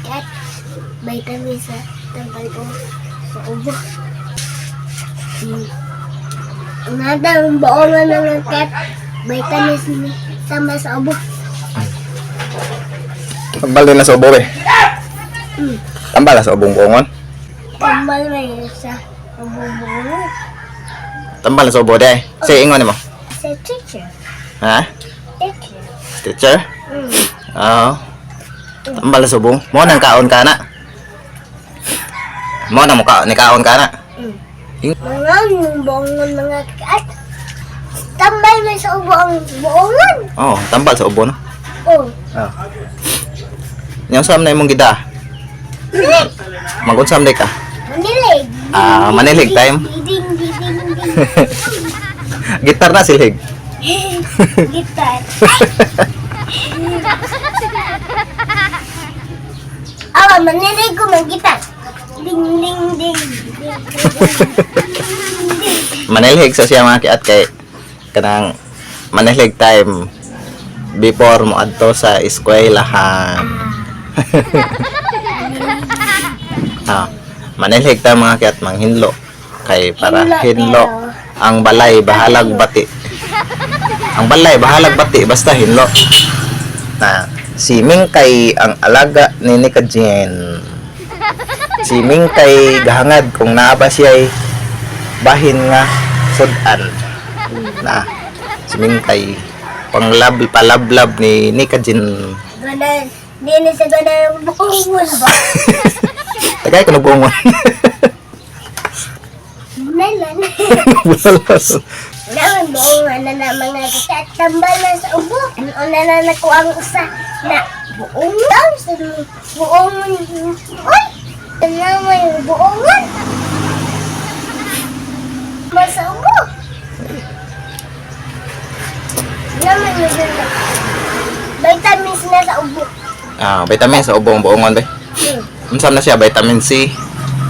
Kat, vitamin sa tambal ko sa ubo. Nada ang buongan ng kat, vitamins ni tambal sa ubo. Tambal din na sa ubo eh. Tambal na sa ubong buongon. Tambal may sa ubo buongan. Tambal na sa ubo de. Say ingon nimo. Sa teacher. Ha? Teacher. Teacher? Oo. Tambal sa ubong. Mo nang kaon ka na. Mo nang mo ni kaon ka na. Mga yung buongon mga kat. Tambal may sa ubo ang buongon. Oh, tambal sa ubo no. Oh. Oh. Nya usam na imong gida. Mag-unsam day ka. Manilig. Ah, manilig time. Ding, ding, ding, ding. Gitar na silhig. Guitar. Awa, manilig ko mag-guitar. Ding, ding, ding, ding, ding, ding. Manilhig sa siya mga kiat kay kanang manilhig time before mo adto sa eskwelahan. Ah, manilhig ta mga kiat manghinlo kay para Hinlo, hinlo pero- ang balay bahalag bati. Ang balay bahalag bati basta hinlo. Na si Mingkay ang alaga ni Nika Jen. Si Mingkay gahangad kung naa ba siya bahin nga sudan na si Mingkay panglab palablab ni Nika Jen. Gana, di na sa gana yung buongon ba? Tagay ko nagbuongon. Melan. Naman buongon na na mga guitar. Tambal na sa ubo. Ano na na nakuha ang usa na buongon. Sa buongon. Uy! Naman yung buongon. Masa ubo. Naman yung ganda. Vitamins na sa ubo. Ah, vitamin sa ubong buongon be. Unsa na siya vitamin C?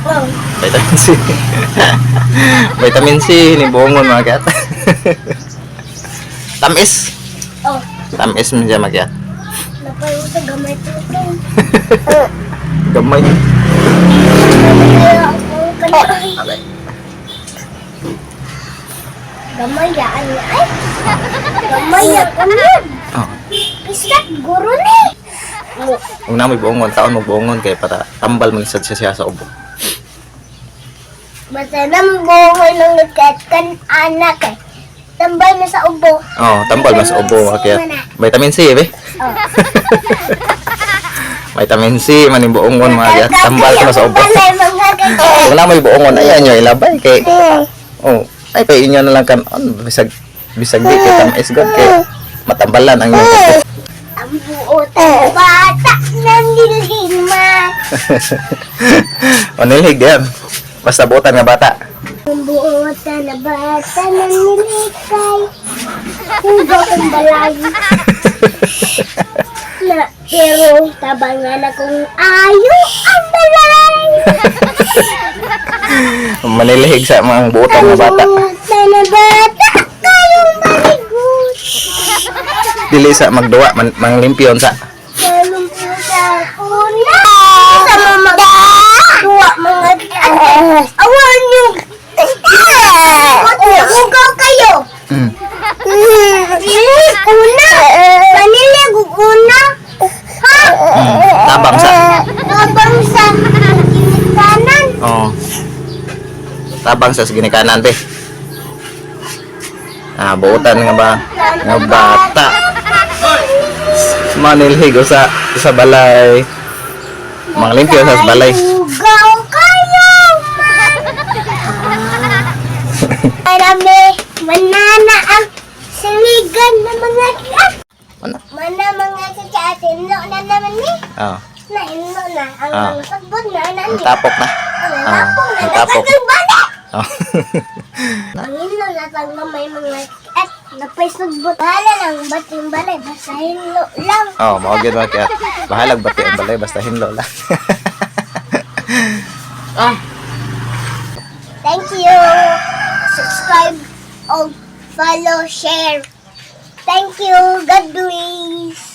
Wow. Vitamin C. Vitamin C ni buongon mga kat. Tamis. Oh, Tamis man siya mga kat. napayo sa gamay tutong. Gamay. Kaya ako kanay. Okay. Gamay yaan niya ay. Gamay yan yun. Oh. Piskat guro ni. Kung na may buongon, taon mo buongon kay para tambal man sad siya siya sa ubo. Basta nang buhay ng nagkat kan anak eh. Tambal na sa ubo. Oh, tambal man sa ubo mga kat. Vitamin C be. Oh. Vitamin C man yung buongon mga kat. Tambal ko na sa ubo. Balay mga kakat. Kung na may buongon ayan nyo ilabay kay oh, ay kay inyo na lang kan on bisag bisag di kay tamis god kay matambalan ang inyong ubo. Ang buot ang bata ng nilhima. Manilhig yan. Basta buotan nga bata. Ang buot na bata ng nilikay. Hugo ang balay. Na, pero tabangan akong ayo ang balay. Manilhig sa mga buotan Ang nga bata. buot na bata kayong maligot. Dili sa magduwa, man, manglimpiyon sa. Salumpo sa una. Sa mga duwa mga awan yung Hugaw kayo. Una. Panilig una. Ha? Tabang sa. Tabang sa ginikanan. Oh. Tabang sa ginikanan be. Ah, buotan nga ba? Nga bata. Manilhig o sa balay. Manglimpyo sa balay. Hugaw kayo man. Marami, manana ang siligan ng mga kat. Ano? Mana mga kakat, inlo na naman ni. Oh. Na inlo na ang mga sagbot na na Ang ni. tapok na. Ang Ah, tapok na ang tapok. nakagang balik. Oh. Ang inlo na pag mamay mga kat, napay sagbot. Bahala lang, ba't yung balay, basta hinlo lang. Oh, mao gyud mga kiat. Bahalag bati ang balay basta hinlo lang. Thank you. Subscribe, og follow, share. Thank you. God bless.